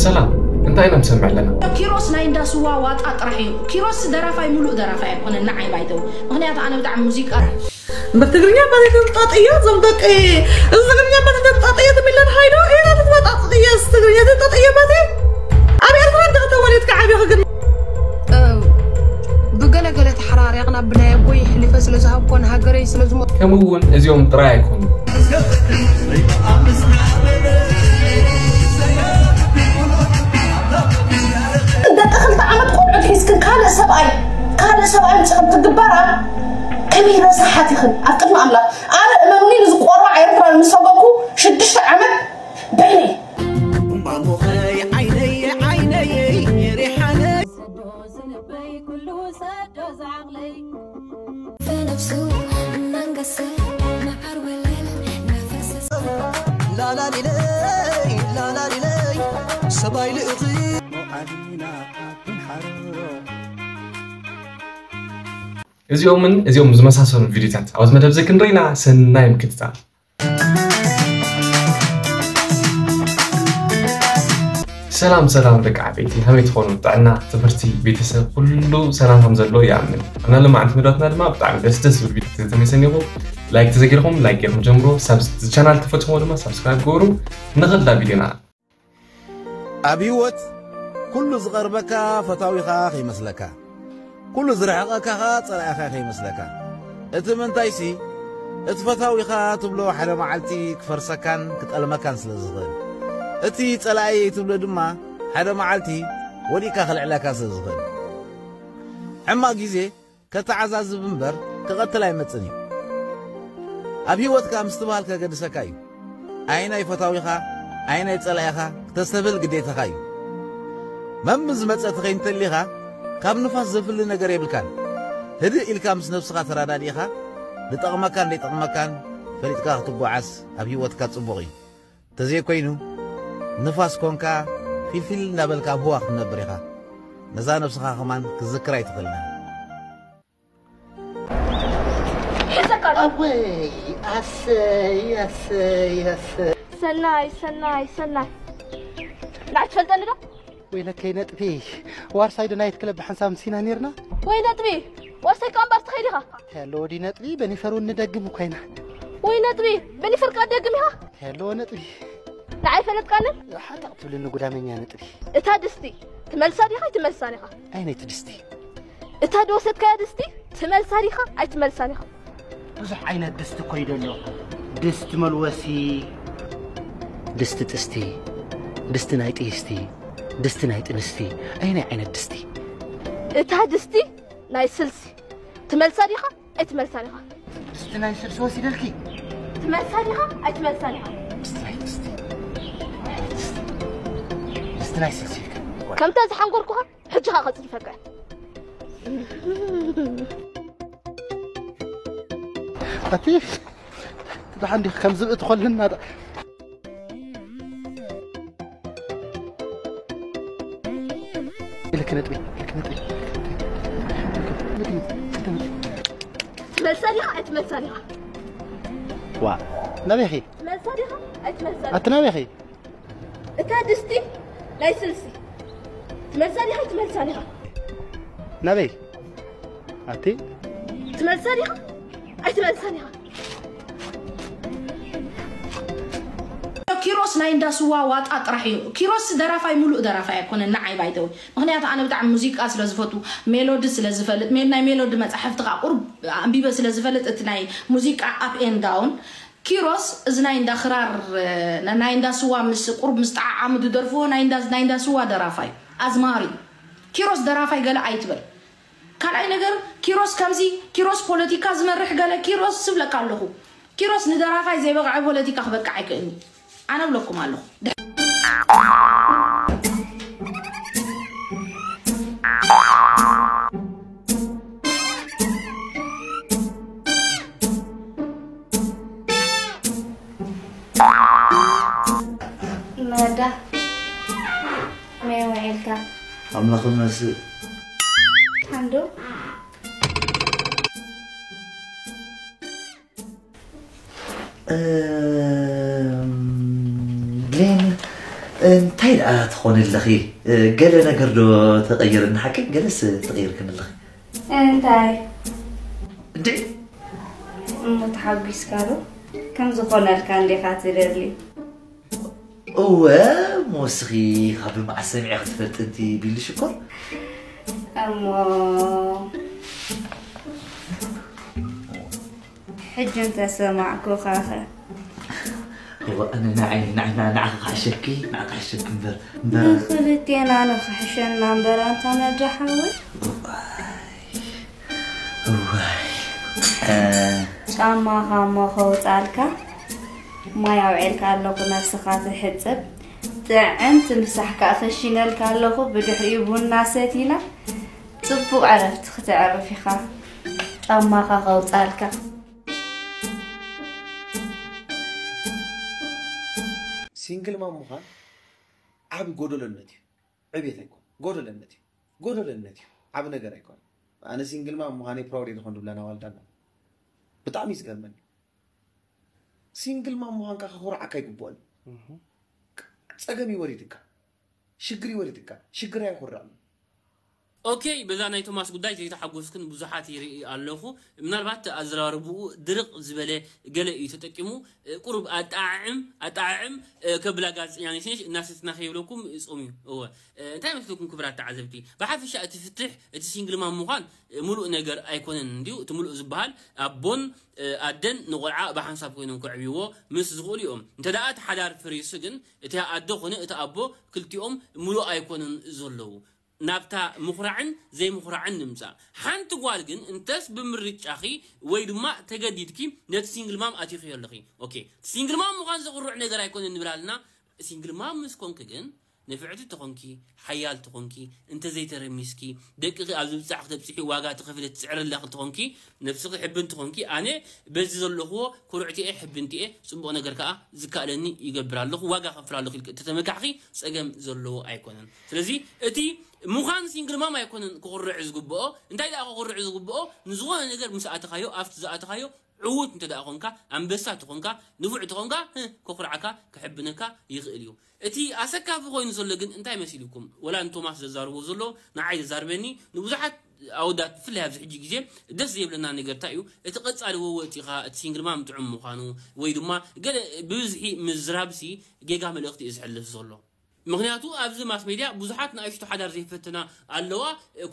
ሰላም፣ እንታይ ኢና ንሰምዕ ኣለና? ኪሮስ ናይ እንዳ ስዋ ዋጣ ጥራሕ እዩ። ኪሮስ ደራፋይ፣ ሙሉእ ደራፋይ ኣይኮነን፣ ንዓይ ባይተው። ምኽንያቱ ኣነ ብጣዕሚ ሙዚቃ እምበር ትግርኛ ባዜተን ጣጥየ እዞም ደቂ እዚ ትግርኛ ባዜተን ጣጥየ ትሚለን ሃይዶ እዛ ትግርኛ ተጣጥየ ባዜ ኣብ ኤርትራ እንደ ተወሊድካ ዓብኻ ግን ብገለገለ ተሓራሪቕና ብናይ ኣቦይ ሕሊፈ ስለ ዝሃብኮ ንሃገረይ ስለ ዝሞ ከምኡ እውን እዚኦም ጥራይ ኣይኮኑ። ደቂ ክልተ ዓመት ቆልዑት ሒዝክን ካልእ ሰብኣይ ካልእ ሰብኣይ ምፅኽን ትግበራ ከመይ ረሳሓት ኢኽን ኣብ ቅድሚ ኣምላኽ ኣነ እመኑኒ ንዝቆርባዕ ኤርትራ ንዝሰገኩ ሽዱሽተ ዓመት በይነይ ፈነፍሱ እናንገሰ መዓር ወለል እናፈሰሰ ላላሊለይ ላላሊለይ ሰብኣይ ልእኺ እዚኦምን እዚኦም ዝመሳሰሉ ቪዲዮታት ኣብዚ መደብ እዚ ክንርኢና ሰናይ ምክትታል። ሰላም ሰላም ደቂ ዓበይቲ ከመይ ትኾኑ? ጥዕና፣ ትምህርቲ፣ ቤተሰብ ኩሉ ሰላም ከም ዘሎ ይኣምን። ኣብና ለማዓንቲ መዳትና ድማ ብጣዕሚ ደስ ደስ ዝብል ቪዲዮ ተመሰኒኹ ላይክ ተዘጊርኩም ላይክ ገይርኩም ጀምሮ ሳብስ ቻናል ተፈትሞ ድማ ሳብስክራይብ ገበሩ። ንኸዳ ቪዲዮና ኣብ ህይወት ኩሉ ዝቐርበካ ፈታዊኻ ከይመስለካ፣ ኩሉ ዝርሕቐካ ኸኣ ጸላኢኻ ከይመስለካ። እቲ ምንታይሲ፣ እቲ ፈታዊኻ ትብሎ ሓደ መዓልቲ ክፈርሰካን ክጠልመካን ስለ ዝኽእል፣ እቲ ጸላኢ ትብሎ ድማ ሓደ መዓልቲ ወዲቕካ ክልዕለካ ስለ ዝኽእል። ሕማቕ ግዜ ከተዓዛዝብ እምበር ክቐትል ኣይመጽን እዩ። ኣብ ህይወትካ ምስትብሃል ከገድሰካ እዩ። ኣየናይ ፈታዊኻ ኣየናይ ጸላኢኻ ክተስተብህል ግዴታኻ እዩ። መም ዝመጸ ተኸይንተሊኻ ካብ ንፋስ ዘፍሊ ነገር የብልካን። ህድእ ኢልካ ምስ ነብስኻ ተራዳዲእኻ ዝጠቕመካን ዘይጠቕመካን ፈሊጥካ ክትጓዓዝ ኣብ ህይወትካ ጽቡቕ እዩ። ተዘይኮይኑ ንፋስ ኮንካ ፊልፊል እናበልካ ኣብ ህዋ ክትነብር ኢኻ። ነዛ ነብስኻ ከማን ክትዝክራ ኣይትኽእልና። ሕዘካ ኣወይ ኣሰይ ኣሰይ ኣሰይ ሰናይ ሰናይ ሰናይ ንዓይ ትፈልጠኒ ዶ? ወይለከይ ነጥቢ ዋርሳይ ዶ ናይት ክለብ ብሓንሳብ ምሲና ነርና ወይ ነጥቢ ዋርሳይ ካብ እምበር ትኸይድ ኢኻ ተሎ ወዲ ነጥቢ በኒፈር እውን ንደግም እኮ ኢና ወይ ነጥቢ በኒፈር ካብ ደግም ኢኻ ተሎ ነጥቢ ንዓይ ፈለጥካንን ሓታቕ ትብልኒ ጉዳመኛ ነጥቢ እታ ድስቲ ትመልሳ ዲኻ ኣይትመልሳን ኢኻ ኣይነይቲ ድስቲ እታ ድወሰድካያ ድስቲ ትመልሳ ዲኻ ኣይትመልሳን ኢኻ ብዙሕ ዓይነት ድስቲ እኮ ይደሎ ድስቲ መልወሲ ድስቲ ጥስቲ ድስቲ ናይ ጥይስቲ ድስቲ ናይ ጥንስቲ ኣይናይ ዓይነት ድስቲ እታ ድስቲ ናይ ስልሲ ትመልሳ ዲኻ ኣይትመልሳን ኢኻ ድስቲ ናይ ስልሲ ወሲደልኪ ትመልሳ ዲኻ ኣይትመልሳን ኢኻ ድስቲ ናይ ጥስቲ ድስቲ ናይ ስልሲ ኢልካ ከምታ ዝሓንጎርኩኻ ሕጂ ኸኣ ከጽድፈካ ኣቲ ትድሓን ዲኺ ከም ዝብኢ ትኾልልና ኢልክ ነጥቢ ኢልክ ነጥቢ ትመልሳ ዲኻ ኣይትመልሳን ኢኻ ዋ ናበይኺ ትመልሳ ዲኻ ኣይትመልሳን ኣቲ ናበይኺ እታ ድስቲ ናይ ስልሲ ትመልሳ ዲኻ ኣይትመልሳን ኢኻ ናበይ ኣቲ ትመልሳ ዲኻ ኣይትመልሳን ኢኻ ኪሮስ ናይ እንዳ ስዋ ዋጣ ጥራሕ እዩ። ኪሮስ ደራፋይ ሙሉእ ደራፋይ ኣይኮነን ንዓይ ባይተው። ምኽንያቱ ኣነ ብጣዕሚ ሙዚቃ ስለ ዝፈቱ ሜሎዲ ስለ ዝፈልጥ ሜ- ናይ ሜሎዲ መጻሕፍቲ ከዓ ቁርብ ኣንቢበ ስለ ዝፈልጥ እቲ ናይ ሙዚቃ up and down ኪሮስ እዚ ናይ እንዳ ክራር እ፣ ናይ እንዳ ስዋ ምስ ቁርብ ምስ ጠዓዓሙ ዝደርፍዎ ናይ እንዳ ናይ እንዳ ስዋ ደራፋይ ኣዝማሪ ኪሮስ ደራፋይ ገለ ኣይትበል። ካልኣይ ነገር ኪሮስ ከምዚ ኪሮስ ፖለቲካ ዝመርሕ ገለ ኪሮስ ስብለካ ኣለኹ ኪሮስ ንደራፋይ ዘይበቕዐ ፖለቲካ ክበቅዕ ኣይክእልኒ ኣነ ብለኩም ኣለኹ መዳ መይ ውዒልካ ኣምላኽ ይመስል ሓንዶ ብሌን እንታይ ደኣ ትኾኒ ኣለኺ? ገለ ነገር ዶ ተቐይርኒ ሓቂ? ገለስ ተቐይርክኒ ኣለኺ? እንታይ እንዴ? እሞ ተሓጒስካ ዶ? ከም ዝኾነልካ እንዲኻ ትደሊ። እወ፣ ሞስኺ ካብ መዓስ ሰሚዐ ክትፈልጥ እንቲ ቢሉ ሽኮር። እሞ ሕጂ እንተሰማዕኩኻኸ? እወ፣ ኣነ ንዓይ ንዓና ንዓኺ ክሕሸኪ፣ ንዓኺ ክሕሸኪ እምበር እምበር። ንኽልቴና ንኽሕሸና እምበር ኣንታ መድሓወይ። እዋይ። እ፣ ጫማኻ እሞ ከውፃልካ ማይ ኣውዒልካ ኣለኹ ነብስኻ ትሕፅብ። ጥዕምቲ ምሳሕ ከዓ ከሽነልካ ኣለኹ። ብድሕሪኡ ቡና ሰቲና ፅቡቕ ዕረፍቲ ክተዕርፍ ኢኻ። ጫማኻ ከውፃልካ። ሲንግል ማም ምዃን ዓቢ ጎደሎነት እዩ። ዕቤት ኣይኮን፣ ጎደለነት እዩ። ጎደለነት እዩ። ዓቢ ነገር ኣይኮን። ኣነ ሲንግል ማም ምዃነይ ፕራውድ እየ ዝኾን ድብላ ናዋልዳና ብጣዕሚ እዩ ዝገርመኒ። ሲንግል ማም ምዃንካ ከኹርዓካ ኣይግብኦን። ጸገም ይወሪድካ፣ ሽግር ይወሪድካ። ሽግር ኣይኹርዕን። ኦኬ፣ በዛ ናይ ቶማስ ጉዳይ ዘይተሓጎስክን ብዙሓት ይርኢ ኣለኹ። ምናልባት ኣዘራርብኡ ድርቕ ዝበለ ገለ እዩ ተጠቂሙ። እ፣ ቁሩብ ኣጠዓዕም ኣጠዓዕም እ፣ ከብላ ጋዜጠኛ ነሽነሽ እናሰትና ከይብለኩም ጾም እዩ። እወ፣ እ፣ እንታይ መስለኩም ክብራት ተዓዘብቲ? ብሓፈሻ እቲ ፍትሕ እቲ ሲንግል ማም ምዃን እ፣ ሙሉእ ነገር ኣይኮነን እንድዩ። እቲ ሙሉእ ዝበሃል ኣቦን እ፣ ኣደን ንቆልዓ ብሓንሳብ ኮይኖም ከዕብይዎ ምስ ዝኽእሉ እዮም። እንተ ደኣ እቲ ሓዳር ፍሪሱ ግን እቲ ኣደ ኮነ እቲ ኣቦ ክልቲኦም ሙሉእ ኣይኮነን ዘለዉ። ናብታ ምኹራዕን ዘይምኹራዕን ንምጻእ። ሓንቲ ጓል ግን እንተስ ብምርጫኺ ወይ ድማ ተገዲድኪ ነቲ ሲንግል ማም ኣቲኺዮ ኣለኺ። ኦኬ፣ ሲንግል ማም ምዃን ዘኹርዕ ነገር ኣይኮነን ንብል ኣለና። ሲንግል ማም ምስ ኮንኪ ግን ንፍዕቲ ተኾንኪ፣ ሓያል ተኾንኪ፣ እንተዘይተረሚስኪ፣ ደቅኺ ኣብ ዝብጻሕ ክተብጽሒ ዋጋ ትኸፍሊ ትጽዕሪ ኣለኺ ተኾንኪ፣ ነብስኺ ሕብን ተኾንኪ፣ ኣነ በዚ ዘለኽዎ ኩርዕቲ እየ፣ ሕብንቲ እየ፣ ጽቡቕ ነገር ከኣ ዝከኣለኒ ይገብር ኣለኹ፣ ዋጋ ከፍል ኣለኹ ኢልኪ እንተተመካሕኺ ጸገም ዘለዎ ኣይኮነን። ስለዚ እቲ ምዃን ሲንግል ማም ኣይኮነን ክኹርዕ ዝግብኦ። እንታይ ደኣ ክኹርዕ ዝግብኦ? ንዝኾነ ነገር ምስ ኣተኻዮ፣ ኣብቲ ዝኣተኻዮ ዕዉት እንተ ደኣ ኾንካ፣ ኣንበሳ ተኾንካ፣ ንፉዕ ተኾንካ፣ ህ፣ ከኹርዓካ፣ ክሕብነካ ይኽእል እዩ። እቲ ኣሰካፊ ኮይኑ ዘሎ ግን እንታይ መሲልኩም? ወላ ንቶማስ ዘዛርቦ ዘሎ ንዓይ ዘዛርበኒ፣ ንብዙሓት ኣወዳት ብፍላይ ኣብዚ ሕጂ ግዜ ደስ ዘይብለና ነገር እንታይ እዩ? እቲ ቀጻሊ ወወፂኻ እቲ ሲንግል ማም ጥዑም ምዃኑ ወይ ድማ ገለ ብብዝሒ ምዝራብሲ ጌጋ መልእኽቲ እዩ ዘሕልፍ ዘሎ። ምኽንያቱ ኣብዚ ማስ ሜድያ ብዙሓት ንኣሽቱ ሓዳር ዘይፈተና ኣለዋ፣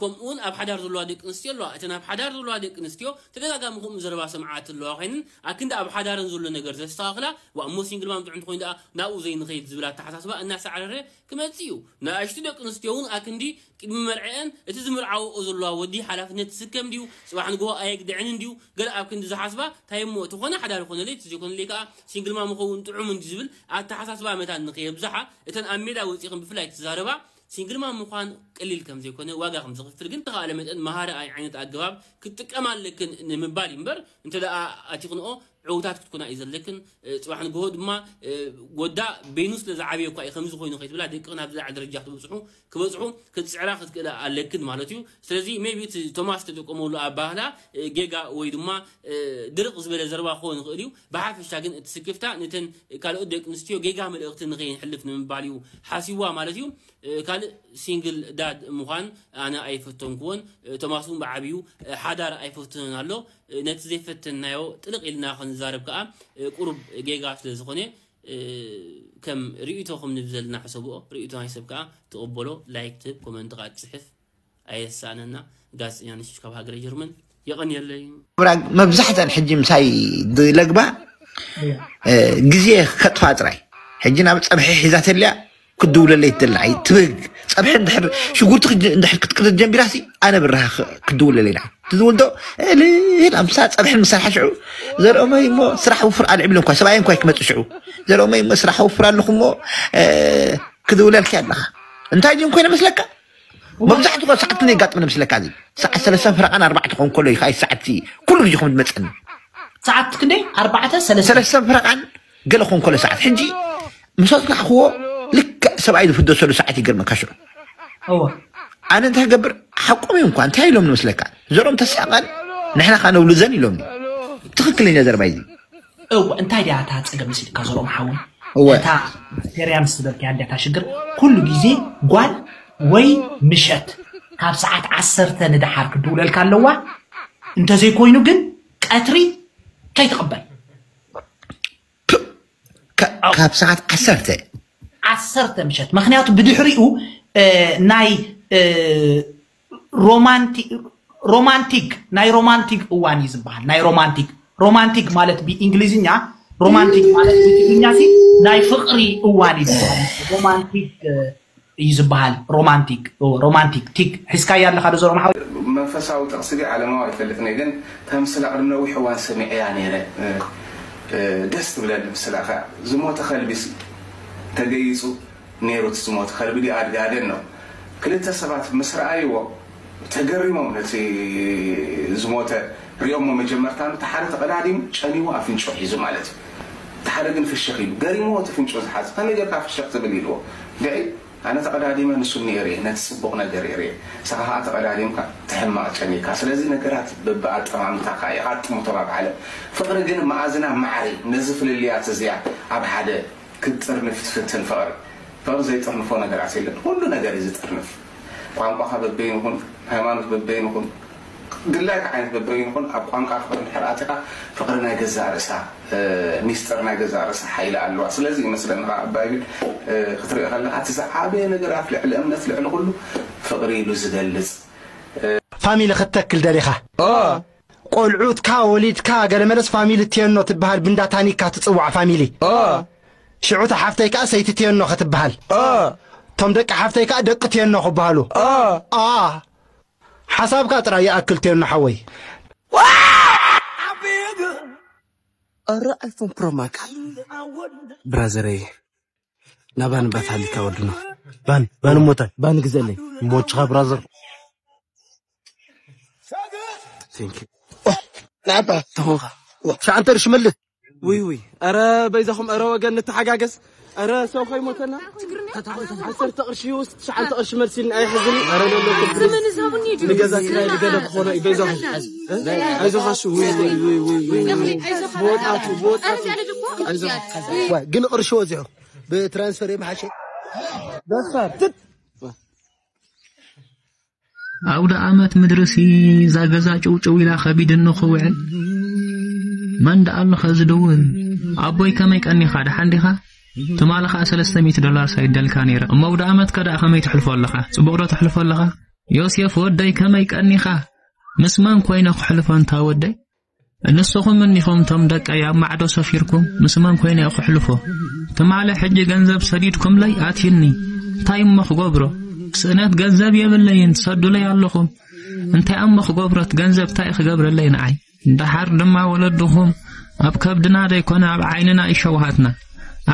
ከምኡ እውን ኣብ ሓዳር ዘለዋ ደቂ ኣንስትዮ ኣለዋ። እተን ኣብ ሓዳር ዘለዋ ደቂ ኣንስትዮ ተደጋጋሚ ከምኡ ዘረባ ሰምዓት ኣለዋ ኮይነን ኣክንዲ ኣብ ሓዳረን ዘሎ ነገር ዘስተኻኽላ ዋ እሞ ሲንግል ማም ጥዑም እንተኾይኑ ደኣ ናብኡ ዘይንኸይድ ዝብል ኣተሓሳስባ እናሳዕረረ ክመጽእ እዩ። ንኣሽቱ ደቂ ኣንስትዮ እውን ኣክንዲ ቅድሚ መርዐአን እቲ ዝምርዓወኦ ዘለዋ ወዲ ሓላፍነት ትስከም ድዩ? ጽባሕ ንግሆ ኣየግድዐንን ድዩ? ገለ ኣብ ክንዲ ዝሓስባ እንታይ እሞ ተኾነ ሓዳር ኮነለይ ተዘይኮነለይ ከኣ ሲንግል ማም ምኸውን ጥዑም እንዲ ዝብል ኣተሓሳስባ መታን ንኸየብዝሓ እተን ኣብ ሜዳ ወጺእኽን ብፍላይ ትዛረባ ሲንግል ማም ምዃን ቀሊል ከም ዘይኮነ ዋጋ ከም ዘኽፍል ግን ተኻእለ መጠን መሃሪ ኣይ ዓይነት ኣገባብ ክትጥቀማ ኣለክን ንምባል እዩ እምበር እንተ ደኣ ኣቲኽንኦ ዕውታት ክትኮና እዩ ዘለክን። እ፣ ጽባሕ ንግሆ ድማ እ፣ ወዳ በይኑ ስለ ዝዓበየ እኳ እዩ ከምዚ ኮይኑ ከይትብላ ደቅኽን ኣብ ዝለዓለ ደረጃ ክትበጽሑ ክበጽሑ ክትጽዕራ ክትክእላ ኣለክን ማለት እዩ። ስለዚ ሜቢ እቲ ቶማስ ተጠቀመሉ ኣባህላ እ፣ ጌጋ ወይ ድማ እ፣ ድርቕ ዝበለ ዘረባ ክኸውን ይኽእል እዩ። ብሓፈሻ ግን እቲ ስክፍታ ነተን ካልኦት ደቂ ኣንስትዮ ጌጋ መልእኽቲ ንኸይንሕልፍ ንምባል እዩ ሓሲብዋ ማለት እዩ። እ፣ ካልእ ሲንግል ዳድ ምዃን ኣነ ኣይፈተንክዎን። እ፣ ቶማስ እውን ብዓብዩ እ፣ ሓዳር ኣይፈትንን ኣሎ። እ፣ ነቲ ዘይፈተንናዮ ጥልቕ ኢልና ክንዛረብ ከኣ እ፣ ቁሩብ ጌጋ ስለ ዝኾነ እ፣ ከም ርእይቶኹም ንብዘልና ሕሰብኦ። ርእይቶ ናይ ሰብ ከኣ ትቕበሎ፣ ላይክ ትህብ፣ ኮመንት ከኣ ትጽሕፍ ኣየሳእነና። ጋዜጠኛ ንሽሽ ካብ ሃገረ ጀርመን የቐንየለይ። ብራግ መብዛሕተን ሕጂ ምሳይ ዝለግባ እ፣ ግዜ ከጥፋ ጥራይ። ሕጂ ናብ ጸብሒ ሒዛ ተልያ ክድውለለይ ትደሊ። ኣይ ትብህግ ጸብሒ እንድሕር ሽጉርቲ ክጅ- እንድሕር ክትቅድድ ጀንቢራሲ ኣነ ብራህ ክድውለለይ ዳ ትዝውልዶ እልል ኣምሳ ጸብሒ ምሰርሓ ሽዑ ዘርኦመይ እሞ ስራሕ ውፍር ኣልዕብለ እንኳ ሰብኣይ እንኳ ክመጽእ ሽዑ ዘርኦመይ እሞ ስራሕ ውፍር ኣለኹ እሞ እ፣ ክድውለልኪ ኣለኻ እንታይ ድዮም ኮይነ መስለካ መብዛሕትኡ ሰዓት ክንደይ ይጋጥመኒ መስለካ እዚ ሰዓት ሰለስተ ፍረቓን ኣርባዕተ ክኾን ከሎ እዩ ከዓ ሰዓት ኩሉ ግዜ ከም ዝመፀኒ ሰዓት ክንደይ ኣርባዕተ ሰለስተ ሰለስተ ፍረቓን ገለ ክኾን ከሎ ሰዓት ሕጂ ምስ ኣፅናሕክዎ ልክዕ ሰብኣይ ዝፍደሰሉ ሰዓት ይገርመካ ሽዑ እወ ኣነ እንታይ ክገብር ሓቆም እዮም እኳ እንታይ ኢሎም ንመስለካ ዘሮም ተሳቐን ንሕና ካ ነብልዘን ኢሎምኒ ትኽክለኛ ዘረባ እዚ እወ እንታይ ድያ እታ ፀገም መሲልካ ዘሮም ሓውን እወ። እታ ቴርያንስ ዝበልክያ እንዲያ እታ ሽግር ኩሉ ግዜ ጓል ወይ ምሸት ካብ ሰዓት ዓሰርተ ንደሓር ክድውለልካ ኣለዋ። እንተዘይኮይኑ ግን ቀትሪ ከይትቕበል። ካብ ሰዓት ዓሰርተ ዓሰርተ ምሸት። ምክንያቱ ብድሕሪኡ ናይ ሮማንቲክ ናይ ሮማንቲክ እዋን እዩ ዝበሃል። ናይ ሮማንቲክ ሮማንቲክ ማለት ብእንግሊዝኛ፣ ሮማንቲክ ማለት ብትግርኛ ሲ ናይ ፍቕሪ እዋን እዩ ዝበሃል። ሮማንቲክ እዩ ዝበሃል። ሮማንቲክ ሮማንቲክ ቲክ ሒዝካያ ኣለካ ዶ ዘርኦም ሓወይ? መንፈሳዊ ጥቕሲ ድዩ ዓለማዊ ኣይፈልጥን እየ፣ ግን እታ ምስላ ቅድሚ ነዊሕ እዋን ሰሚዐያ ነይረ። ደስ ትብለኒ ምስላ። ከ ዝሞተ ከልቢ ሲ ተገይፁ ነይሩ። እቲ ዝሞተ ከልቢ ድዩ ኣድጋደን ነው። ክልተ ሰባት ምስ ረኣይዎ ተገሪሞም ነቲ ዝሞተ ሪኦሞ። መጀመርታ እቲ ሓደ ተቐዳዲሙ ጨኒዎ ኣፍንጮ ሒዙ ማለት እዩ። እቲ ሓደ ግን ፍሽኽ ኢሉ ገሪምዎ እቲ ፍንጮ ዝሓዘ። ከመይ ጌርካ ፍሽኽ ትብል ኢልዎ። ድዒ ኣነ ተቐዳዲመ ንሱ ነይሩ እየ፣ ነቲ ፅቡቕ ነገር እየ ርእየ። ንስኻ ከዓ ተቐዳዲምካ እቲ ሕማቕ ጨኒካ። ስለዚ ነገራት በብኣጠማምታኻ የቓጥሙ ተባብዓለ። ፍቕሪ ግን መኣዝና ማዕሪ ነዚ ፍልልያት እዚኣ ኣብ ሓደ ክትጥርንፍ ትፍትን ፍቕሪ። ፍቕሪ ዘይጥርንፎ ነገራት የለን። ኩሉ ነገር እዩ ዝጥርንፍ። ቋንቋኻ በበይኑ ይኹን፣ ሃይማኖት በበይኑ ይኹን፣ ድላይካ ዓይነት በበይኑ ይኹን፣ ኣብ ቋንቋ ፍቕሪ እንድሕር ኣቲኻ፣ ፍቕሪ ናይ ገዛእ ርእሳ ሚስጥር ናይ ገዛእ ርእሳ ሓይሊ ኣለዋ። ስለዚ ይመስለኒ ከዓ ኣብ ባይብል ክትርኢ ከለካ እቲ ዝዓበየ ነገራት ልዕሊ እምነት ልዕሊ ኩሉ ፍቕሪ ኢሉ ዝገልፅ። ፋሚሊ ክትተክል ደሊኻ ቆልዑትካ ወሊድካ ገለመለስ ፋሚሊ ቴኖ ትበሃል ብንዳ ታኒካ ትፅዋዕ ፋሚሊ ሽዑ እታ ሓፍተይ ከዓ ሰይቲ ቴኖ ክትበሃል እቶም ደቂ ሓፍተይ ከዓ ደቂ ቴኖ ክበሃሉ ኣ ሓሳብካ ጥራይ ይኣክል ቴኖ ሓወይ ኧረ ኣይፎን ፕሮ ማክስ ብራዘረይ ናባን ባታሊካ ወድኖ ባን ባን ሞታል ባን ግዘለይ ሞችኻ ብራዘር ናባ ተኾንኻ ሻዓንተ ርሽ መልስ ውይ ውይ ኧረ በይዛኹም ኧረ ወገን ንተሓጋገዝ ኧረ ሰው ከይሞተና ዓሰርተ ቅርሺ ውስጥ ትሽዓተ ቅርሺ መልሲልና ኣይሕዝን ንገዛ ክራይ ንገለ ክኾነ እዩ በይዛኹም ኣይዞኻሽ ውይ ውይ ውይ ውይ ውይ ብወጣቱ ብወጣቱ ኣይዞኻ ግን ቅርሺ ወዚዑ ብትራንስፈር የምሓሸ ደፋር ኣውደ ኣመት ምድርሲ እዛ ገዛ ጭውጭው ኢላ ከቢድኒ ክውዕል መን ደኣ ኣሎ ከ ዝድውል ኣቦይ ከመይ ቀኒኻ ደሓን ዲኻ ትማሊ ኸኣ ሰለስተ ሚእቲ ዶላር ሰዲደልካ ነይረ እሞ ኣውደ ኣመትከ ደኣ ከመይ ተሕልፎ ኣለኻ ጽቡቕ ዶ ተሕልፎ ኣለኻ ዮሴፍ ወደይ ከመይ ቀኒኻ ምስ መን ኮይነ ክሕልፎ እንታ ወደይ ንስኹም እኒኹም እቶም ደቀይ ኣብ ማዕዶ ሰፊርኩም ምስ መን ኮይነ እየ ክሕልፎ ትማሊ ሕጂ ገንዘብ ሰዲድኩምለይ ኣትዩኒ እንታይ እሞ ክገብሮ ስእነት ገንዘብ የብለይን ትሰዱለይ ኣለኹም እንታይ እሞ ክገብሮ እቲ ገንዘብ እንታይ ክገብረለይ ንዓይ ደሓር ድማ ወለድኹም ኣብ ከብድና ዘይኮነ ኣብ ዓይንና እዩ ሸውሃትና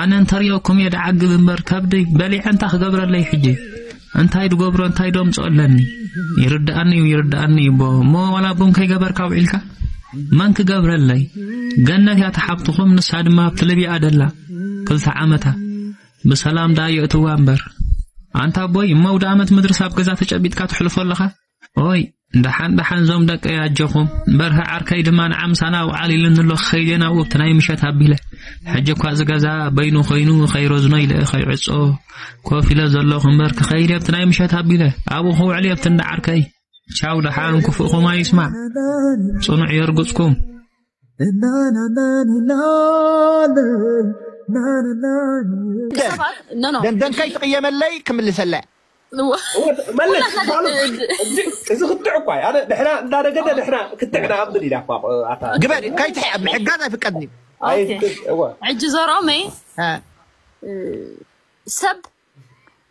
ኣነ እንተሪኦኩም እየ ደዓግብ እምበር ከብደይ በሊዐ እንታይ ክገብረለይ ሕጂ እንታይ ድገብሮ እንታይ ደምፅኦ ኣለኒ ይርድኣኒ እዩ ይርድኣኒ እዩ እሞ ዋላ ቡን ከይገበርካ ውዒልካ መን ክገብረለይ ገነት እያ ተሓብትኹም ንሳ ድማ ኣብቲ ልብያ ደላ ክልተ ዓመታ ብሰላም ደኣ የእትዋ እምበር ኣንታ ኣቦይ እሞ ኣውደ ኣመት ምድርስ ኣብ ገዛ ተጨቢጥካ ተሕልፎ ኣለኻ ኦይ ደሓን ደሓን ዞም ደቀይ ኣጀኹም በርሀ ዓርከይ ድማ ንዓምሳና ውዓል ኢሉኒ ኣሎ ክኸይድ እየ ናብኡ ኣብቲ ናይ ምሸት ኣቢለ ሕጂ እኳ እዚ ገዛ በይኑ ኮይኑ ከይረዝኖ ኢለ ከይዕጾ ኮፍ ኢለ ዘለኹ እምበር ክኸይድ እየ ኣብቲ ናይ ምሸት ኣቢለ ኣብኡ ክውዕል እየ ኣብቲ እንዳ ዓርከይ ቻው ደሓን ክፉእኹም ኣይስማዕ ጽኑዕ የርግጽኩም ደንደን ከይትቕየመለይ ክምልሰላ መለስ ማለት እዚ ክትዕ እኳ ኣነ ንሕና እንዳደገደ ንሕና ክትዕ ንኣምን ኢና እኳ ኣታ ግበር ከይትሕያ ምሕጋዝ ኣይፍቀድን እዩ ኣይፍቅድ እወ ሕጂ ዘርኦመይ ሰብ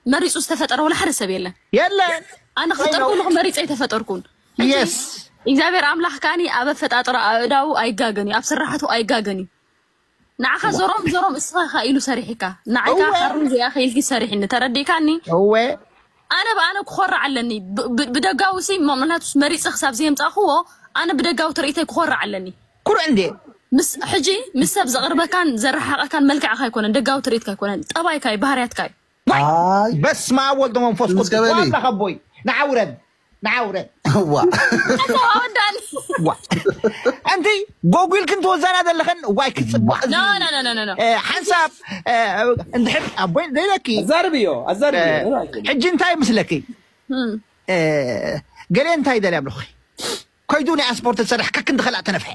መሪፁ ዝተፈጠረ ወላ ሓደ ሰብ የለን የለን ኣነ ክፍጠር ከለኹ መሪፀ ኣይተፈጠርኩን የስ እግዚኣብሔር ኣምላኽ ከዓኒ ኣብ ኣፈጣጥራ ኣእዳዉ ኣይጋገን እዩ ኣብ ስራሕቱ ኣይጋገን እዩ ንዓኻ ዘሮም ዘሮም እስኻ ኢኻ ኢሉ ሰሪሕካ ንዓይካ እወ። ሓሩን ዘይኣኸ ኢልኪ ሰሪሕኒ ተረዲእካኒ እወ ኣነ ብኣነ ክኾርዕ ኣለኒ ብ- ብ- ብደጋዊ ሲ ምክንያቱ መሪፀ ክሳብ ዘየምፃእክዎ ኣነ ብደጋዊ ትርኢተይ ክኾርዕ ኣለኒ ኩርዕ እንዴ ምስ ሕጂ ምስ ሰብ ዘቕርበካን ዘረሓቐካን መልክዕካ ኣይኮነን ደጋዊ ትርኢትካ ኣይኮነን ጠባይካ እዩ ባህርያትካ እዩ በስመ ኣብ ወልድ መንፈስ ቅዱስ ገበሊ። ዋላ ከቦይ ንዓውረድ ንዓውረ ዋ ኣወዳኒ ዋ እንቲ ጎጉል ክንትወዛና ዘለኸን ዋይ ክፅባቕ no no no no no ሓንሳብ እንድሕር ኣቦይ ደይለኪ ኣዛርብዮ ኣዛርብዮ ሕጂ እንታይ ምስለኪ ገሌ እንታይ ደልያ ብለኹ ከይዱ ናይ ኣስፖርት ዝሰርሕ ከክ እንድኸላእ ተነፍሐ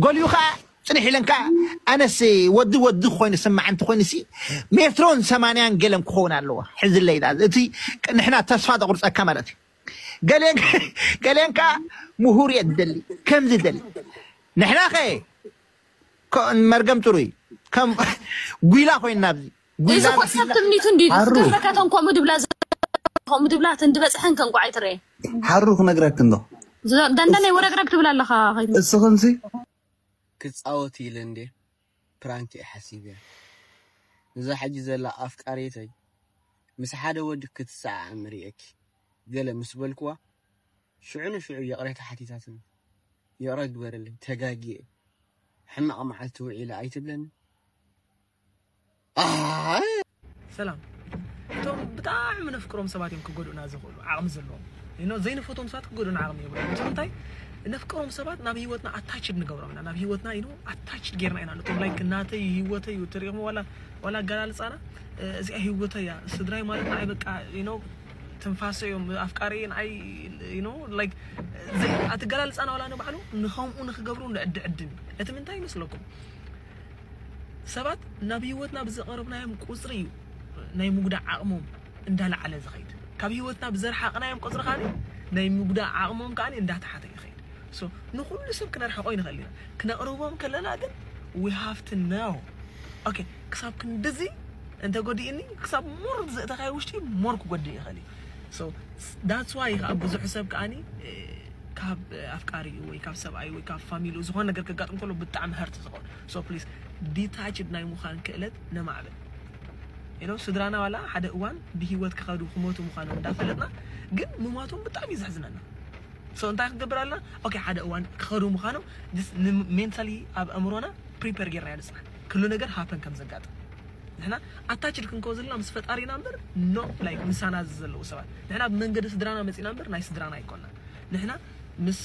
ገሊኡ ከዓ ፅንሕ ኢለን ከዓ ኣነስ ወዲ ወዲ ኮይኑ ስማዕ እንተ ኮይኑ ሲ ሜትሮን ሰማንያን ገለን ክኸውን ኣለዎ ሕዝለይ እቲ ንሕና ተስፋ ተቁርፀካ ማለት እዩ ገሌን ከዓ ምሁር እየ ትደሊ ከምዚ ደሊ ንሕና ኸ መርገም ጥሩይ ከም ጒላ ኮይና ኣብዚ እዚ እኮ ሰብ ትምኒቱ እንዲ ዝገብረካ እተን ከምኡ ድብላ ከምኡ ድብላ እተን ድበፅሐን ከንቋዕ ይትረየ ሓሩ ክነግረክ እንዶ ደንደነይ ወረግረግ ትብል ኣለኻ ከይዱ እስኽንሲ ክጻወት ኢለ እንዴ ፕራንክ እየ ሓሲበያ። እዛ ሕጂ ዘላ ኣፍቃሪተይ ምስ ሓደ ወዲ ክትሰዓዓም ርእየኪ ገለ ምስ በልክዋ ሽዑ ንሽዑ ይቕሬታ ሓቲታትኒ። ይቕረ ግበረለይ ተጋግየ ሕማቕ መዓልቲ ውዒለ ኣይትብለኒ። ኣይ ሰላም እቶም ብጣዕሚ ነፍቅሮም ሰባት እዮም ክጎድኡና ዝኽእሉ ዓቕሚ ዘለዎም ኖ ዘይንፈቶም ሰባት ክጎድኡና ዓቕሚ የብሎም እቲ ምንታይ ነፍቅሮም ሰባት ናብ ህይወትና ኣታችድ ንገብሮም ኢና ናብ ህይወትና ኖ ኣታችድ ጌርና ኢና ነቶም ላይክ ናተይ ህይወተይ እዩ ትሪኦም ዋላ ዋላ ኣገላልፃና እዚኣ ህይወተይ እያ ስድራይ ማለት ንዓይ በቃ ኖ ትንፋሰ እዮም ኣፍቃሪ ንዓይ ኖ ላይክ ኣትገላልፃና ዋላ ንባዕሉ ንኸምኡ ንክገብሩ ንዕድዕድን እቲ ምንታይ ይመስለኩም ሰባት ናብ ህይወትና ብዘቐረብናዮም ቁፅሪ እዩ ናይ ምጉዳእ ዓቕሞም እንዳለዓለ ዝኸይድ ካብ ህይወትና ብዘርሓቕናዮም ቁፅሪ ከዓ ናይ ምጉዳእ ዓቕሞም ከዓ እንዳተሓተ ይኸይድ ንኩሉ ሰብ ክነርሕቆ ይንኽእል ኢና ክነቕርቦም ከለና ግን we have to know okay ክሳብ ክንድዚ እንተጎዲእኒ ክሳብ ሞር ዘእተኻዮ ውሽጢ ሞር ክጎድእ ይኽእል እዩ that's why ከዓ ብዙሕ ሰብ ከዓኒ ካብ ኣፍቃሪኡ ወይ ካብ ሰብኣይ ወይ ካብ ፋሚሊኡ ዝኾነ ነገር ከጋጥም ከሎ ብጣዕሚ hurt ዝኸውን so please detached ናይ ምዃን ክእለት ነማዕብል you know ስድራና ዋላ ሓደ እዋን ብሂወት ክኸዱ ክሞቱ ምዃኖም እንዳፈለጥና ግን ምሟቶም ብጣዕሚ እዩ ዘሕዝነና so እንታይ ክንገብር ኣለና okay ሓደ እዋን ክኸዱ ምዃኖም mentally ኣብ ኣእምሮና prepare ጌርና ኢና ንፅናሕ ኩሉ ነገር happen ከም ዘጋጥም ንሕና ኣታችድ ክንከው ዘለና ምስ ፈጣሪና እምበር no like ምሳና ዘለዉ ሰባት ንሕና ብመንገዲ ስድራና መፂና እምበር ናይ ስድራና ኣይኮና ንሕና ምስ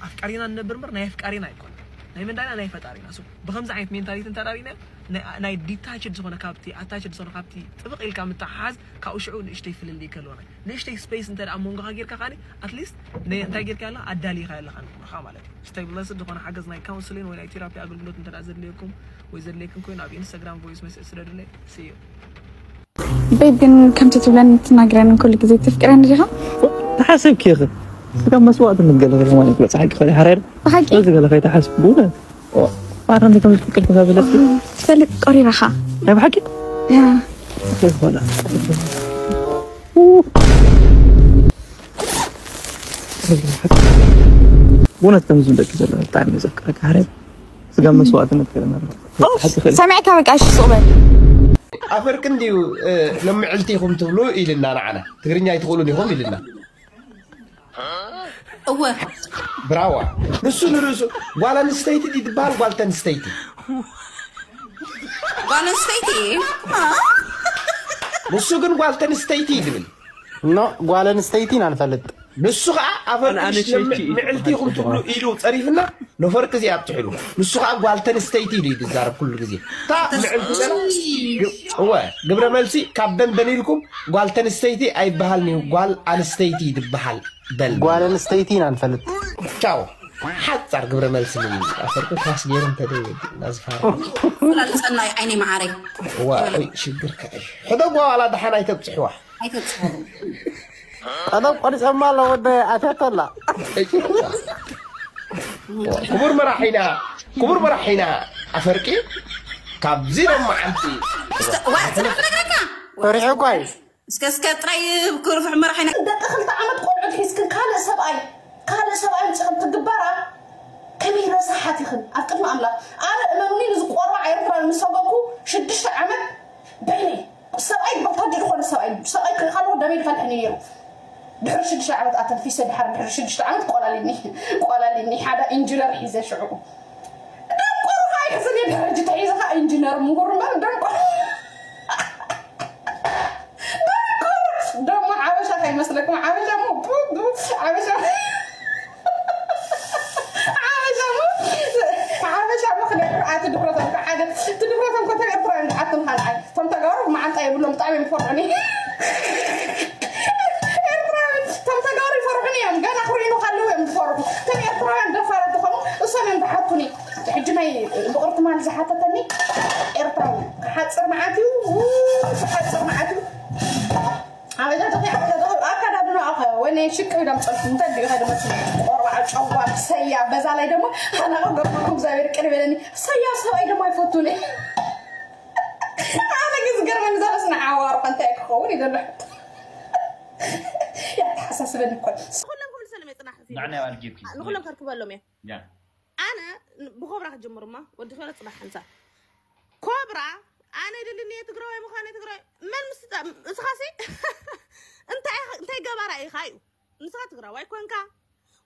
ኣፍቃሪና ንነብር እምበር ናይ ኣፍቃሪና ኣይኮና ናይ መንዳና ናይ ፈጣሪና so ብከምዚ ዓይነት mentality እንተዳሪና ናይ detached ዝኾነ ካብቲ ኣታችድ ዝኾነ ካብቲ ጥብቕ ኢልካ ምትሓሓዝ ካብኡ ሽዑ ንእሽተይ ፍልልይ ከለወና ንእሽተይ space እንተ ኣብ መንጎኻ ጌርካ ከዓኒ at least እንታይ ጌርካ ያላ ኣዳሊኻ ያለኻ ንኩርኻ ማለት እዩ stabilized ዝኾነ ሓገዝ ናይ counseling ወይ ናይ therapy ኣገልግሎት እንተ ዘድልየኩም ወይ ዘድልየኩም ኮይኑ ኣብ Instagram voice message ስደዱለይ see you ቤብ ግን ከምቲ ትብለን ትናግረን ኩሉ ግዜ ትፍቅረን ዲኻ ተሓሰብኪ ኢኺ ስጋብ መስዋእትነት ገለ ገለ ማለት በፅሓቂ ኸ ሓራይ ብሓቂ በዚ ገለ ከይተሓስብ ብእውነት ኣረ እንደ ከም ዝፍቅር ተጋብለት ትፈልጥ ቆሪራኻ ናይ ብሓቂ ያ ዝኾነ ብእውነት ከም ዝብለኪ ዘሎ ብጣዕሚ ዘፍቅረካ ሓራይ ስጋብ መስዋእትነት ገለ ማለት ሓቂ ኸ ሰሚዕካ በቃ እሺ ሱቕ በል ኣፈርቂ እንድዩ ሎምዕልቲ ኢኹም ትብሉ ኢልና ንዓና ትግርኛ ኣይትኽእሉን ኢኹም ኢልና እወ ብራዋ ንሱ ንርእሱ ጓል ኣንስተይቲ ድዩ ትበሃል ጓል ተንስተይቲ ጓል ኣንስተይቲ ንሱ ግን ጓል ተንስተይቲ እዩ ዝብል ኖ ጓል ኣንስተይቲ ኢና ንፈልጥ ንሱ ከዓ ኣፈርቂ ምዕልቲ ኢኹም ትብሉ ኢሉ ፀሪፍና ነፈርቂ እዚኣ ኣብፅሕሉ ንሱ ከዓ ጓል ተንስተይቲ ኢሉ እዩ ዝዛረብ ኩሉ ግዜ እታ ምዕልቲ ገና እወ ግብረ መልሲ ካብ ደንደን ኢልኩም ጓል ተንስተይቲ ኣይበሃልን እዩ ጓል ኣንስተይቲ እዩ ዝበሃል በል ጓል ኣንስተይቲ ኢና ንፈልጥ ቻው ሓፃር ግብረ መልሲ ኣሰርኩ ካስ ገይሩ እንተ ናዝፋር ላልፀናይ ዓይነይ መዓረይ ዋ ሽግር ከ ሕደጓ ዋላ ደሓን ኣይተብፅሕዋ ኣይተብፅሕዋ ቀደም ቆሪፀማ ኣሎ ወደ ኣትያቶ ኣላ ክቡር መራሒና ክቡር መራሒና ኣፈርቂ ካብዚ ሎም መዓልቲ ስራሕ ነግረካ ፈሪሑ እኳ እዩ እስከ እስከ ጥራይ ክርፍሕ መራሒና ደቂ ክልተ ዓመት ቆልዑ ሒዝክን ካልእ ሰብኣይ ካልእ ሰብኣይ ምፅኽን ትግባራ ከመይ ረሳሓት ኢኽን ኣብ ቅድሚ ኣምላኽ ኣነ እመኑኒ ንዝቆርባዕ ኤርትራ ንሰበኩ ሽዱሽተ ዓመት በይነይ ሰብኣይ በታዲ ዝኾነ ሰብኣይ ሰብኣይ ከይኻለዎ ደመይ ዝፈልሐኒ ነይሩ ድሕሪ ሽዱሽተ ዓመት ኣተንፊሰ ድሓር ድሕሪ ሽዱሽተ ዓመት ቆላሊኒ ቆላሊኒ ሓደ ኢንጂነር ሒዘ ሽዑ ደንቆርካ ይሕዝን ድሕሪ ሕጂ ተሒዝኻ ኢንጂነር ምሁር እምበር ደንቆር ደንቆር ደሞ ዓበ ሓበሻ ከይመስለኩም፣ ሓበሻ እሞ፣ ቡ፣ ቡ፣ ሓበሻ፣ ሓበሻ እሞ፣ ሓበሻ እሞ ክነግር፣ ኣቲ ድፍረቶም ከ ሓደ፣ እቲ ድፍረቶም ኮተብ ኤርትራውያን ዝሓቱን ካልኣይ። እቶም ተጋሩ መዓንጣ የብሎም፣ ብጣዕሚ እዮም ዝፈርሑኒ። ኤርትራውያን፣ እቶም ተጋሩ ይፈርሑኒ እዮም፣ ገና ክርእዩኒ ከለዉ እዮም ዝፈርሑ። እቶም ኤርትራውያን ደፋራት ዝኾኑ፣ እሶም እዮም ዝሓቱኒ። ሕጂ ናይ ብቕርትማል ዝሓተተኒ ኤርትራዊ፣ ክሓጽር መዓት እዩ፣ ው፣ ክሓጽር መዓት እዩ። ኣበጃ ተኺ ኣበጃ ተኺ ኣካዳድና ኣኸ ወይኔ ሽቅ ኢሎም ጸልኩ እንታይ ድዩ ኸደ መስል ቆርባ ጨዋ ሰያ በዛ ላይ ደግሞ ኣና ገባኩም እግዚኣብሔር ቅር በለኒ ሰያ ሰብኣይ ደግሞ ኣይፈቱኒ ኣነ ግን ዝገርመኒ ዘሎ ስነ ሓዋሩ ከንታይ ክኸውን ይደሎ ያተሓሳስበኒ እኮ ኩሎም ክምልሰሎም የጽናሕ ንዕና ያልጌብኪ ንኩሎም ከርክበሎም እየ ያ ኣነ ብኮብራ ክጅምር እማ ወዲ ኸለ ጽባሕ ሓንሳ ኮብራ ኣነ ድልኒ ትግራዋይ ምዃነ ትግራዋይ መን ምስ እስኻሲ እንታይ እንታይ ገባራ ኢኻ እዩ ንስኻ ትግራዋይ ኮንካ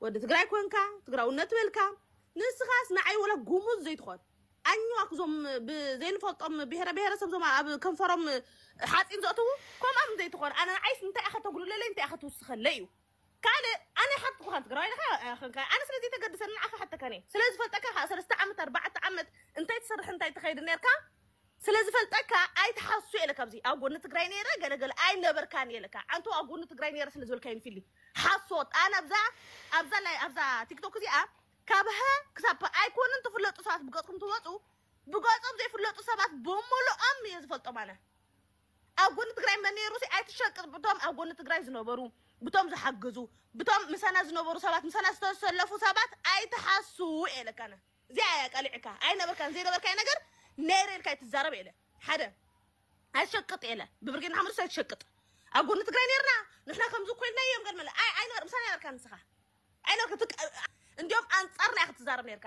ወዲ ትግራይ ኮንካ ትግራውነት በልካ ንስኻስ ንዓይ ወላ ጉሙዝ ዘይትኾን ኣኝዋክ ዞም ብዘይንፈልጦም ብሄረ ብሄረሰብ ዞም ኣብ ከንፈሮም ሓፂን ዘእትዉ ከምኦም ዘይትኾን ኣነ ንዓይስ እንታይ ኢኻ ተጉልለለይ እንታይ ኢኻ ትውስኸለይ እዩ ካልእ ኣነ ሓትኩኻን ትግራዋይ ኢኻ ኣነ ስለ ዘይተገድሰኒ ንዓኻ ሓተካኒ ስለ ዝፈልጠካ ከዓ ሰለስተ ዓመት ኣርባዕተ ዓመት እንታይ ትሰርሕ እንታይ ትኸይድ ነርካ ስለ ዝፈልጠካ ኣይትሓሱ ኢለ ካብዚ ኣብ ጎኒ ትግራይ ነይረ ገለገለ ኣይነበርካን ኢለካ ኣንተ ኣብ ጎኒ ትግራይ ነይረ ስለ ዝበልካዮ ፊሊ ሓሶት ኣነ ኣብዛ ኣብዛ ላይ ኣብዛ ቲክቶክ እዚኣ ካብ ሀ ክሳብ ፐ ኣይኮንን ትፍለጡ ሰባት ብገፅኩም ትወፁ ብገፆም ዘይፍለጡ ሰባት ብምልኦም እየ ዝፈልጦም ኣነ ኣብ ጎኒ ትግራይ መን ነይሩ ሲ ኣይትሸቅጥ ብቶም ኣብ ጎኒ ትግራይ ዝነበሩ ብቶም ዝሓግዙ ብቶም ምሳና ዝነበሩ ሰባት ምሳና ዝተሰለፉ ሰባት ኣይትሓሱ እየ ለካነ እዚኣ እያ ቀሊዕካ ኣይነበርካን ዘይነበርካይ ነገር ነይረ ኢልካ ኣይትዛረብ ኢለ ሓደ ኣይትሸቅጥ ኢለ ብብርጌድ ንሓመዱ ኣይትሸቅጥ ኣብ ጎኒ ትግራይ ነርና ንሕና ከምዚ ኮይንና እዮም ገድመለ ኣይ ኣይነበር ምሳና ነበርካ ንስኻ ኣይነበር እንዲዮም ኣንፃርና ክትዛረብ ነርካ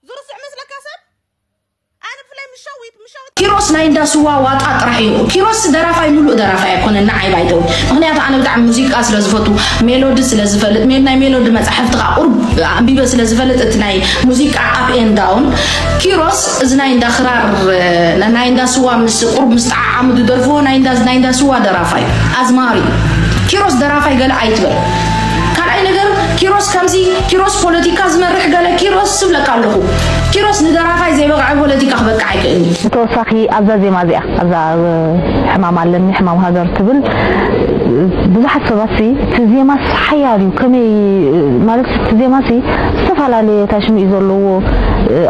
ዝርስዕ መስለካ ሰብ ኣነ ብፍላይ ምሸዊት ምሸዊት ኪሮስ ናይ እንዳ ስዋ ዋጣ ጥራሕ እዩ። ኪሮስ ደራፋይ ሙሉእ ደራፋይ ኣይኮነን ንዓይ ባይተው። ምክንያቱ ኣነ ብጣዕሚ ሙዚቃ ስለ ዝፈቱ፣ ሜሎዲ ስለ ዝፈልጥ፣ ሜ- ናይ ሜሎዲ መጻሕፍቲ ከዓ ቁሩብ ኣንቢበ ስለ ዝፈልጥ እቲ ናይ ሙዚቃ up and down ኪሮስ እዚ ናይ እንዳ ክራር እ፣ ናይ እንዳ ስዋ ምስ ቁሩብ ምስ ጣዓዓሙ ዝደርፍዎ ናይ እንዳ ናይ እንዳ ስዋ ደራፋይ ኣዝማሪ ኪሮስ ደራፋይ ገለ ኣይትበል። ካልኣይ ነገር ኪሮስ ከምዚ ኪሮስ ፖለቲካ ዝመርሕ ገለ ኪሮስ ስብለካ ኣለኹ ኪሮስ ንደራፋይ ዘይበቕዐ ፖለቲካ ክበቅዕ ኣይክእልን እዩ። ብተወሳኺ ኣብዛ ዜማ እዚኣ ኣብዛ ሕማም ኣለኒ ሕማም ሃገር ትብል ብዙሓት ሰባት ሲ እቲ ዜማስ ሓያል እዩ ከመይ ማለት እቲ ዜማሲ ዝተፈላለየ ታሽሙ እዩ ዘለዎ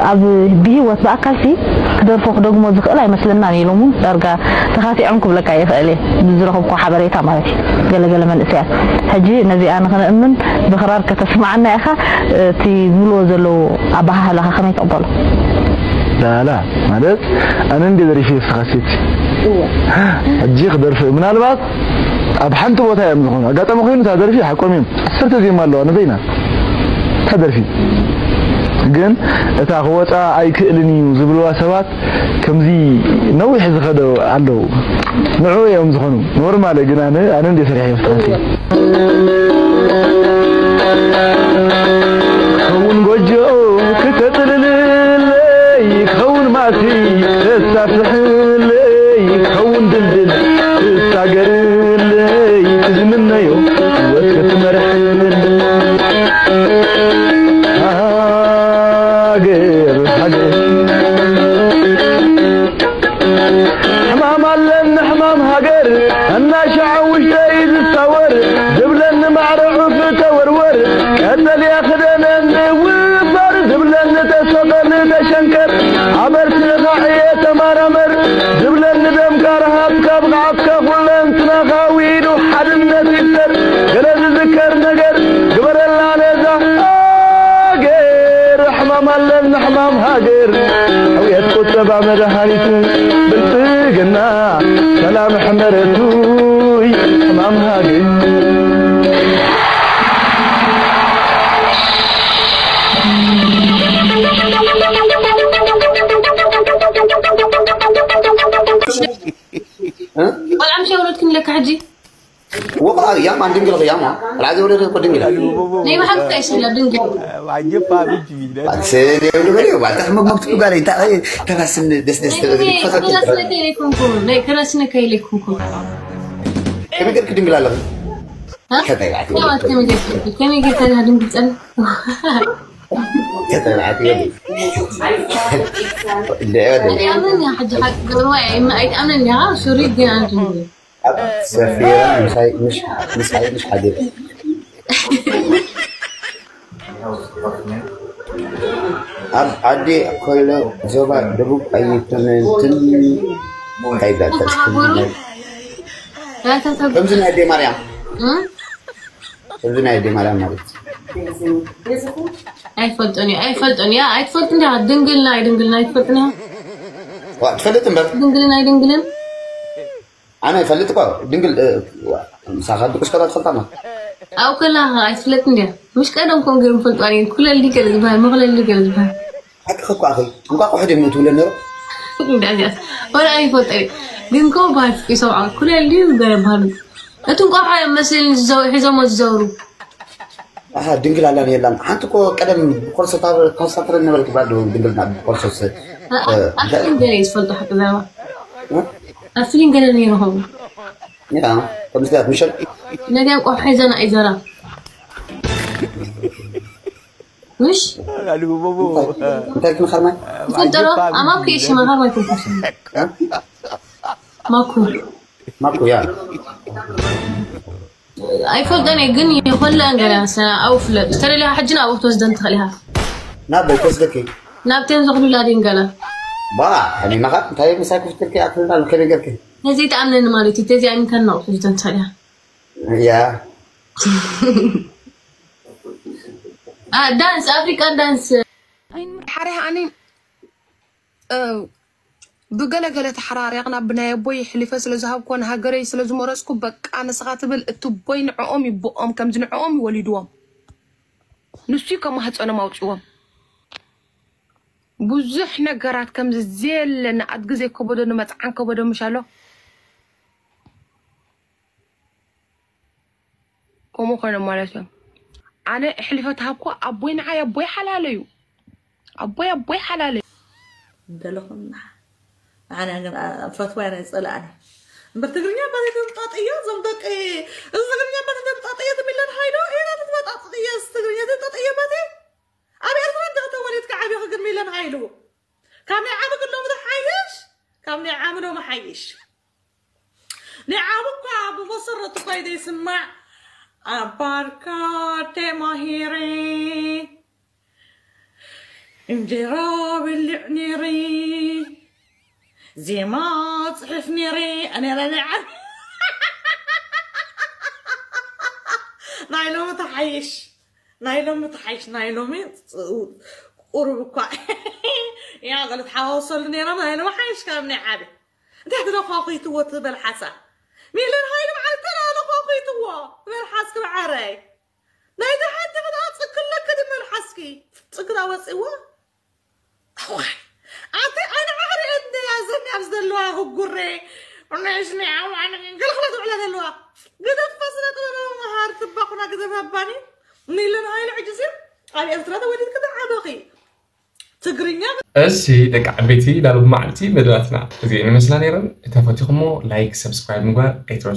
ኣብ ብሂወት ብኣካልሲ ክደርፎ ክደግሞ ዝኽእል ኣይመስለናን ኢሎም እውን ዳርጋ ተኻቲዖም ክብለካ ይኽእል እየ ብዝረኸብኩ ሓበሬታ ማለት እዩ ገለገለ መንእሰያት ሕጂ ነዚኣ ንኽንእምን ብኽራር ከተስምዓና ኢኻ እቲ ዝብልዎ ዘለዉ ኣበሃህላኻ ከመይ ትቕበሎ ላላ ማለት ኣነ እንደ ደሪፊ የስኻ ሴት ሕጂ ክደርፍ ምናልባት ኣብ ሓንቲ ቦታ እዮም ዝኾኑ ኣጋጣሚ ኮይኑ እታ ደርፊ ሓቆም እዮም ዓሰርተ ዜማ ኣለዋ ንበይና እታ ደርፊ ግን እታ ክወፃ ኣይክእልን እዩ ዝብልዋ ሰባት ከምዚ ነዊሕ ዝኸደ ኣለዉ ንዑ እዮም ዝኾኑ ኖርማል ግን ኣነ ኣነ እንደ ሰሪሐ የፍትሐት ከውን ጎጆ ክተጥልልለይ ከውን ማሲ ተሳፍሕለይ ከውን ድልድል ትሳገርለይ ትዝምነዮ ህይወት ክትመርሕለይ ሃገር ሃገር ሕማም ኣለኒ ሕማም ሃገር እናሻዕ ውሽጠይ ዝሳወር ዝብለኒ ማዕረ ዑፍ ተወርወር ቀጠልያ ክደነኒ ውፈር ዝብለኒ ተሰቐል ተሸንከር ኣበርትኻ ዕየ ተማራመር ዝብለኒ ደምካ ረሃብካ ብቕዓትካ ኩለንትናኻ ውኢሉ ሓድነት ይፍጠር ገለ ዝዝከር ነገር ግበረላ ነዛ ሃገር ሕማም ኣለና ሕማም ሃገር ሕውየት ቁጠባ መድሃኒት ብልጽግና ሰላም ሕመረቱይ ሕማም ሃገር ቆልዓ ምሽ የወለድክን ኢለካ ሕጂ وقع يا ما دنقل يا ما العادي ولا يقول دنقل ናይ ብሓቂ ይስላ ድንግል عجب فاهم جميل سيدي ولا بلي وبعد تحمل مكتوب قال انت ترى سن دس دس ክረስነካ ኢለይኮንኩ ናይ ክረስነካ ኢለይኮንኩ ከመይ ገርክ ድንግል ኣለኺ? ከተባዕቲ ከመይ ጌርካ ድንግል ጸን? ከተባዕቲ ኣይትኣምነኒ ሕጂ ሓቂ ክትብሎ ኣይትኣምነኒ ኢኻ። ሱሪ ግን ኣነ ድንግል ሰፊራ ምሳይ ምሽ ምሳይ ምሽ ሓዲር ኣብ ዓዲ ኮይሎ ዞባ ደቡብ ኣይኮነትን። እንታይ ይብላል? ከምዚ ናይ ኣዴ ማርያም ከምዚ ናይ ኣዴ ማርያም ማለት ኣይፈልጦን እየ ኣይፈልጦን እያ ኣይትፈልጥ እንዲያ ድንግልና ኣይድንግልና ኣይትፈልጥ እንዲያ ዋ ትፈልጥ እምበር ድንግልን ኣይድንግልን ኣነ ይፈልጥ እኮ ድንግል ምሳኻ ድቁስ ከላ ትፈልጣ ማ ኣብኡ ከላ ኣይትፍለጥ እንዲያ ምሽ ቀደም ከም ገይሩ ፈልጡ ኣነ ኩለል ድገል ዝበሃል መክለል ድገል ዝበሃል ሓቂ እኮ ኣኺ እንቋቑሖ ድም ትብለ ነሩ እንዳዚያስ ወላ ኣይፈልጠ ግን ኮ ባፍ ይሰብዓ ኩለል ድዩ ገለ በሃል እቲ እንቋቑሖ እዮም መስል ሒዞሞ ዝዘውሩ ኣሃ ድንግል ኣላን የላን ሓንቲ እኮ ቀደም ኮርሶ ኮርሳትረ ነበርክ ባዶ ድንግልና ኮርሶ ኣፍሊን ገለ እዩ ዝፈልጦ ሓቂ ዘረባ ኣፍሊን ገለ ነይርኹም ያ ከምስታት ምሸል ነዚኣም ቆብ ሓይዘና እዩ ዘራ ምሽ እንታይ ክንኸርማይ ትፈልጠ ዶ ኣማኩ እሺ መኸርማይ ትንኩስ ማኩ ማኩ ያ ኣይፈልጠን እየ ግን ይኮለ ገለ ሰ ኣብኡ ፍለጥ ዝተደለካ ሕጂ ንኣብኡ ክትወስደን ትኽእል ኢኻ ናብ በይ ተስደኪ ናብተን ዘኽሉላ ድን ገለ ባ ሕኒናኻ እንታይ ምሳይ ክፍትልኪ ኣክልና ከመይ ገርኪ ነዚ ተኣምነኒ ማለት እዩ ተዚ ኣይምከን ናብኡ ክትወስደን ትኽእል ኢኻ ያ ዳንስ ኣፍሪቃን ዳንስ ሓደ ኣነ ብገለገለ ተሓራሪቕና ብናይ ኣቦይ ሕሊፈ ስለ ዝሃብኮ ንሃገረይ ስለ ዝመረፅኩ በቃ ንስኻ ትብል እቲ ቦይ ንዕኦም ይቦኦም ከምዚ ንዕኦም ይወሊድዎም ንሱ ከማህፀኖም ኣውፅዎም ብዙሕ ነገራት ከምዚ ዘየለ ንኣድጊ ዘይከበዶ ንመፅዓን ከበዶ ምሽ ኣሎ ከምኡ ኮይኖም ማለት እዮም ኣነ ሕሊፈ ተሃብኮ ኣቦይ ንዓይ ኣቦይ ሓላለዩ ኣቦይ ኣቦይ ሓላለዩ ደለኹም ንዓ ኣነ ግን ፈትዋይ ናይ ፀላእኒ እምበር ትግርኛ ባተይ ተምጣጥዮ እዞም ደቂ እዚ ትግርኛ ባተይ ተምጣጥዮ ትብለን ሃይሎ ኢና ትመጣጥጥዮ ትግርኛ ተምጣጥዮ ባተይ ኣብ ኤርትራ እንደ ተወሊድካ ዓብኻ ግን ሚለን ሃይሉ ካብ ናይ ዓበ ግን ሎሚ ትሓይሽ ካብ ናይ ዓበ ሎሚ ሓይሽ ናይ ዓበ እኳ ብመሰረቱ ኮይደ ይስማዕ ኣብ ባርካ ተማሂረ እንጀራ በልዕ ነይረ ዜማ ፅሕፍ ነይረ ነይረ ናይ ዓበ ናይ ሎሚ ተሓይሽ ናይ ሎሚ ተሓይሽ ናይ ሎሚ ቁሩብ እኳ ያ ገለ ትሓዋወሰሉ ነይሮም ናይ ሎሚ ሓይሽ ካብ ናይ ዓበ እንታይ ትለኳኩይትዎ ትበል ሓሳ ሚልን ሃይሉ በዓል ተላ ለኳኩይትዎ ትበል ሓስ ክብዓረይ ናይ ደሓንቲ ክዳ ፅክለክ ድመል ሓስኪ ፅክዳ ወፅዎ ኣቲ ኣነ ዓሪ እንደ ያዘኒ ኣብ ዘለዋ ህጉሬ ነሽኒ ዓዋን ገልኽለ ትብዕለ ዘለዋ ግደፍ ስነ ጥበባዊ መሃር ትባኹና ግደፍ ኣባኒ ሚልን ሃይሉ ሕጂ ሲ ኣብ ኤርትራ ተወሊድክ ዓበኺ ትግርኛ እሺ ደቂ ዓበይቲ ላሉ መዓልቲ መደባትና እዚአን ይመስላ ነይረን። እንተፈቲኹሞ ላይክ፣ ሰብስክራይብ ምግባር ኣይትረሱ።